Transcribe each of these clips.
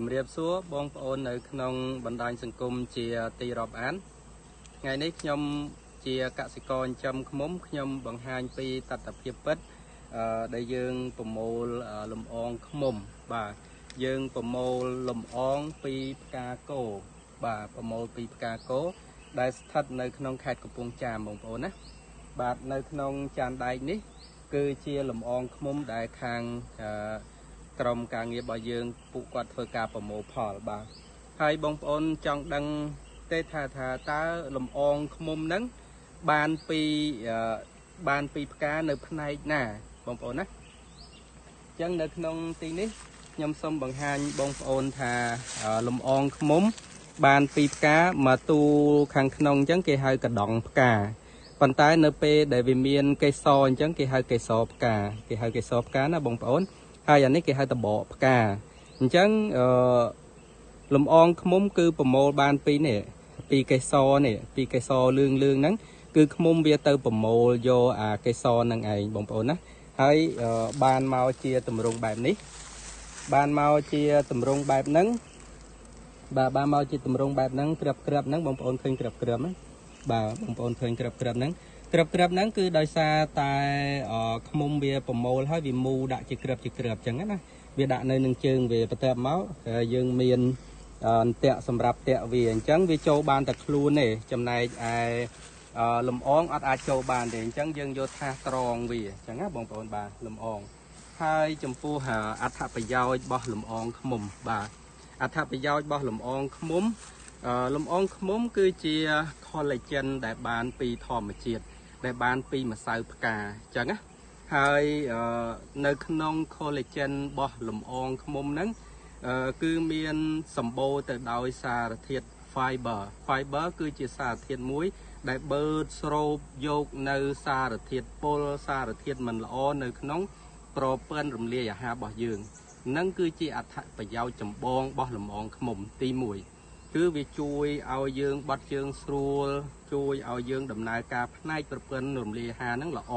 ជំរាបសួរបងប្អូននៅក្នុងបណ្ដាញសង្គមជាទីរាប់អានថ្ងៃនេះខ្ញុំជាកសិករចិញ្ចឹមឃ្មុំខ្ញុំបង្ហាញពីតថភាពពិតដែលយើងប្រមូលលំអងឃ្មុំបាទយើងប្រមូលលំអងពីផ្កាគោបាទប្រមូលពីផ្កាគោដែលស្ថិតនៅក្នុងខេត្តកំពង់ចាមបងប្អូនណាបាទនៅក្នុងចានដែកនេះគឺជាលំអងឃ្មុំដែលខាងក្រុមការងាររបស់យើងពួកគាត់ធ្វើការប្រមូលផលបាទហើយបងប្អូនចង់ដឹងទេថាតើលំអងឃ្មុំហ្នឹងបានពីផ្កានៅផ្នែកណាបងប្អូនណាអញ្ចឹងនៅក្នុងទីនេះខ្ញុំសូមបង្ហាញបងប្អូនថាលំអងឃ្មុំបានពីផ្កាមកទូខាងក្នុងអញ្ចឹងគេហៅកដងផ្កាប៉ុន្តែនៅពេលដែលវាមានកេសរអញ្ចឹងគេហៅកេសរផ្កាគេហៅកេសរផ្កាណាបងប្អូនហើយអានេះគេហៅតបកផ្កាអញ្ចឹងលំអងឃ្មុំគឺប្រមូលបានពីនេះពីកេសរនេះពីកេសរលឿងលឿងហ្នឹងគឺឃ្មុំវាទៅប្រមូលយកអាកេសរហ្នឹងឯងបងប្អូនណាហើយបានមកជាទម្រង់បែបនេះបានមកជាទម្រង់បែបហ្នឹងបាទបានមកជាទម្រង់បែបហ្នឹងក្របហ្នឹងបងប្អូនឃើញក្របហ្នឹងបាទបងប្អូនឃើញក្របហ្នឹងក្របហ្នឹងគឺដោយសារតែឃ្មុំវាប្រមូលហើយវាមូដាក់ជាក្របអញ្ចឹងណាវាដាក់នៅនឹងជើងវាបន្ទាប់មកយើងមានអន្ទាក់សម្រាប់តាក់វាអញ្ចឹងវាចូលបានតែខ្លួនទេចំណែកឯលំអងអត់អាចចូលបានទេអញ្ចឹងយើងយកថាសត្រងវាអញ្ចឹងណាបងប្អូនបាទលំអងហើយចំពោះអត្ថប្រយោជន៍របស់លំអងឃ្មុំបាទអត្ថប្រយោជន៍របស់លំអងឃ្មុំលំអងឃ្មុំគឺជា collagen ដែលបានពីធម្មជាតិដែលបានពីម្សៅផ្កាអញ្ចឹងណាហើយនៅក្នុង collagen របស់លំអងឃ្មុំហ្នឹងគឺមានសម្បូរទៅដោយសារធាតុ fiber គឺជាសារធាតុមួយដែលបឺតស្រូបយកនៅសារធាតុពុលសារធាតុមិនល្អនៅក្នុងប្រព័ន្ធរំលាយអាហាររបស់យើងនឹងគឺជាអត្ថប្រយោជន៍ចម្បងរបស់លំអងឃ្មុំទី1គឺវាជួយឲ្យយើងបត់ជើងស្រួលជួយឲ្យយើងដំណើរការផ្នែកប្រព័ន្ធរំលាយអាហារហ្នឹងល្អ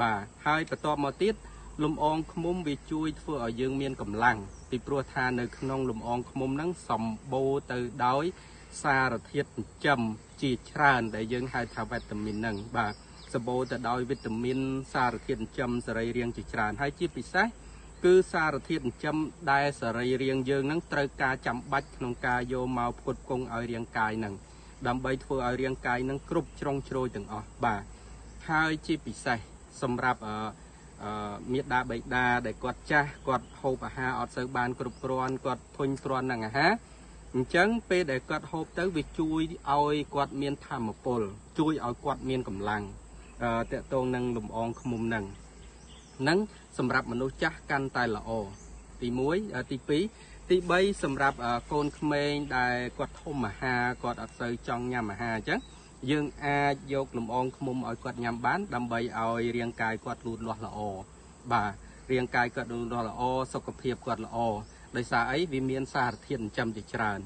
បាទហើយបន្ទាប់មកទៀតលំអងឃ្មុំវាជួយធ្វើឲ្យយើងមានកម្លាំងពីព្រោះថានៅក្នុងលំអងឃ្មុំហ្នឹងសម្បូរទៅដោយសារធាតុចិញ្ចឹមជាច្រើនដែលយើងហៅថាវីតាមីនហ្នឹងបាទសម្បូរទៅដោយវីតាមីនសារធាតុចិញ្ចឹមសរីរាង្គជាច្រើនហើយជាពិសេសគឺសារធាតុចិញ្ចឹមដែលសរីរាង្គយើងហ្នឹងត្រូវការចាំបាច់ក្នុងការយកមកផ្គត់ផ្គង់ឲ្យរាងកាយហ្នឹងដើម្បីធ្វើឲ្យរាងកាយហ្នឹងគ្រប់ជ្រុងជ្រោយទាំងអស់បាទហើយជាពិសេសសម្រាប់មេដាបៃតាដែលគាត់ចាស់គាត់ហូបអាហារអត់សូវបានគ្រប់គ្រាន់គាត់ធុញទ្រាន់នឹងអាហារអញ្ចឹងពេលដែលគាត់ហូបទៅវាជួយឲ្យគាត់មានធម៌ពលជួយឲ្យគាត់មានកម្លាំងតកតងនឹងលំអងឃ្មុំហ្នឹងនឹងសម្រាប់មនុស្សចាស់កាន់តែល្អទី1ទី2ទី3សម្រាប់កូនក្មេងដែលគាត់ធំអាហារគាត់អត់សូវចង់ញ៉ាំអាហារអញ្ចឹងយើងអាចយកលំអងឃ្មុំឲ្យគាត់ញ៉ាំបានដើម្បីឲ្យរាងកាយគាត់លូតលាស់ល្អបាទរាងកាយគាត់លូតលាស់ល្អសុខភាពគាត់ល្អដោយសារអីវាមានសារធាតុចិញ្ចឹមជាច្រើន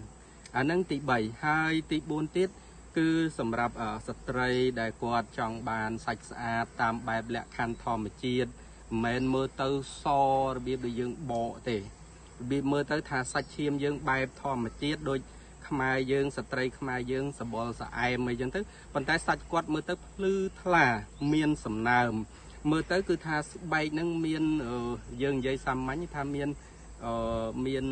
អាហ្នឹងទី3ហើយទី4ទៀតគឺសម្រាប់ស្ត្រីដែលគាត់ចង់បានសាច់ស្អាតតាមបែបលក្ខខណ្ឌធម្មជាតិមិនមែនមើលទៅសរបៀបដូចយើងបកទេរបៀបមើលទៅថាសាច់ឈាមយើងបែបធម្មជាតិដូចខ្មែរយើងស្ត្រីខ្មែរយើងសបល់ស្អែមអីចឹងទៅប៉ុន្តែសាច់គាត់មើលទៅភ្លឺថ្លាមានសំណើមមើលទៅគឺថាស្បែកហ្នឹងមានយើងនិយាយសាមញ្ញថាមានមាន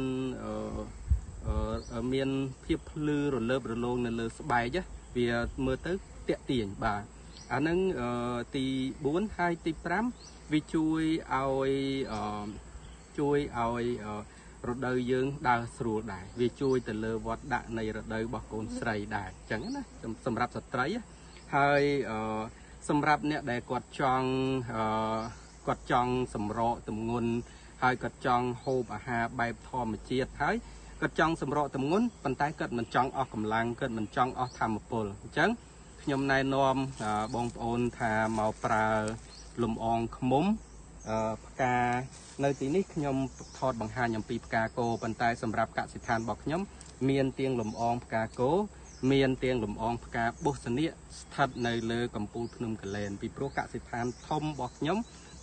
មានភាពភ្លឺរលើបរលោងនៅលើស្បែកវាមើលទៅតាក់ទាញបាទអាហ្នឹងទី4ហើយទី5វាជួយឲ្យរដូវយើងដើរស្រួលដែរវាជួយទៅលើវត្តដាក់នៃរដូវរបស់កូនស្រីដែរអញ្ចឹងណាសម្រាប់ស្ត្រីហើយសម្រាប់អ្នកដែលគាត់ចង់សម្រកទម្ងន់ហើយគាត់ចង់ហូបអាហារបែបធម្មជាតិហើយគាត់ចង់សម្រកទម្ងន់ប៉ុន្តែគាត់មិនចង់អស់កម្លាំងគាត់មិនចង់អស់ធម៌ពលអញ្ចឹងខ្ញុំណែនាំបងប្អូនថាមកប្រើលំអងឃ្មុំផ្កានៅទីនេះខ្ញុំថតបង្ហាញអំពីផ្កាគោប៉ុន្តែសម្រាប់កសិដ្ឋានរបស់ខ្ញុំមានទៀងលំអងផ្កាគោមានទៀងលំអងផ្កាបុស្សនិកស្ថិតនៅលើកំពូលភ្នំកលែនពីព្រោះកសិដ្ឋានធំរបស់ខ្ញុំ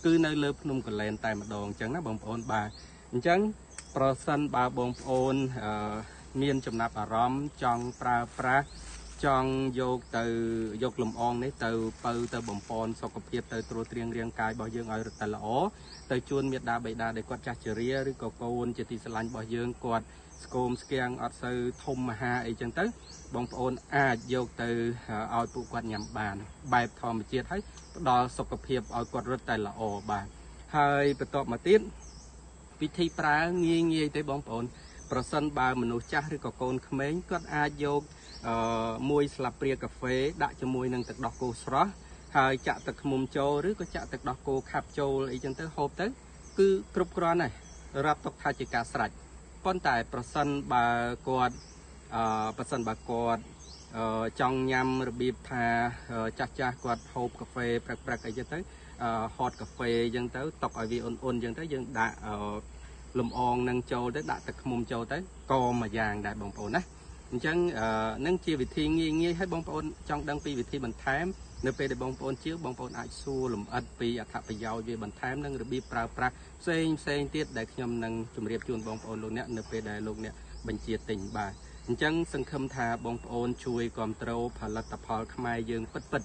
គឺនៅលើភ្នំកលែនតែម្ដងអញ្ចឹងណាបងប្អូនបាទអញ្ចឹង ប្រសិនបើបងប្អូនមានចំណាប់អារម្មណ៍ចង់ប្រើប្រាស់ចង់យកទៅយកលំអងនេះទៅបើទៅបំពន់សុខភាពទៅត្រួតត្រងរាងកាយរបស់យើងឲ្យរឹតតែល្អទៅជួនមេដាបៃតាដែលគាត់ចាស់ជរាឬក៏កូនជាទីស្រឡាញ់របស់យើងគាត់ស្គមស្គាំងអត់សូវធំមហាអីចឹងទៅបងប្អូនអាចយកទៅឲ្យពួកគាត់ញ៉ាំបានបែបធម្មជាតិហើយផ្ដល់សុខភាពឲ្យគាត់រឹតតែល្អបាទហើយបន្ទាប់មកទៀតវិធីប្រើងាយងាយទេបងប្អូនប្រសិនបើមនុស្សចាស់ឬក៏កូនក្មេងគាត់អាចយកមួយស្លាបព្រាកាហ្វេដាក់ជាមួយនឹងទឹកដោះគោស្រស់ហើយចាក់ទឹកឃ្មុំចូលឬក៏ចាក់ទឹកដោះគោខាប់ចូលអីចឹងទៅហូបទៅគឺគ្រប់គ្រាន់ហើយរាប់ទុកថាជាការស្រេចប៉ុន្តែប្រសិនបើគាត់ប្រសិនបើគាត់ចង់ញ៉ាំរបៀបថាចាស់ចាស់គាត់ហូបកាហ្វេព្រឹកព្រឹកអីចឹងទៅហត់កាហ្វេចឹងទៅតុកឲ្យវាអ៊ុនអ៊ុនចឹងទៅយើងដាក់លំអងនឹងចូលទៅដាក់ទឹកឃ្មុំចូលទៅកមួយយ៉ាងដែរបងប្អូនណាអញ្ចឹងនឹងជាវិធីងាយងាយឲ្យបងប្អូនចង់ដឹងពីវិធីបន្ថែមនៅពេលដែលបងប្អូនជាវបងប្អូនអាចសួរលម្អិតពីអត្ថប្រយោជន៍វាបន្ថែមនិងរបៀបប្រើប្រាស់ផ្សេងផ្សេងទៀតដែលខ្ញុំនឹងជម្រាបជូនបងប្អូនលោកអ្នកនៅពេលដែលលោកអ្នកបញ្ជាទិញបាទអញ្ចឹងសង្ឃឹមថាបងប្អូនជួយគ្រប់គ្រងផលិតផលខ្មែរយើងពិតពិត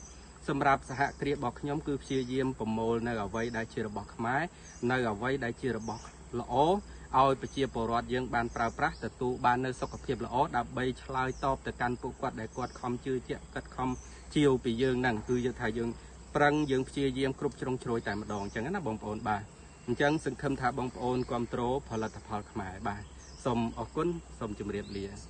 សម្រាប់សហគ្រាសរបស់ខ្ញុំគឺព្យាយាមប្រមូលនៅអ្វីដែលជារបស់ខ្មែរនៅអ្វីដែលជារបស់ល្អឲ្យប្រជាពលរដ្ឋយើងបានប្រើប្រាស់ទទួលបាននៅសុខភាពល្អដើម្បីឆ្លើយតបទៅកាន់ពួកគាត់ដែលគាត់ខំជឿជាក់គាត់ខំជាវពីយើងហ្នឹងគឺយើងថាយើងប្រឹងយើងព្យាយាមគ្រប់ជ្រុងជ្រោយតែម្ដងអញ្ចឹងណាបងប្អូនបាទអញ្ចឹងសង្ឃឹមថាបងប្អូនគ្រប់គ្រងផលិតផលខ្មែរបាទសូមអរគុណសូមជម្រាបលា។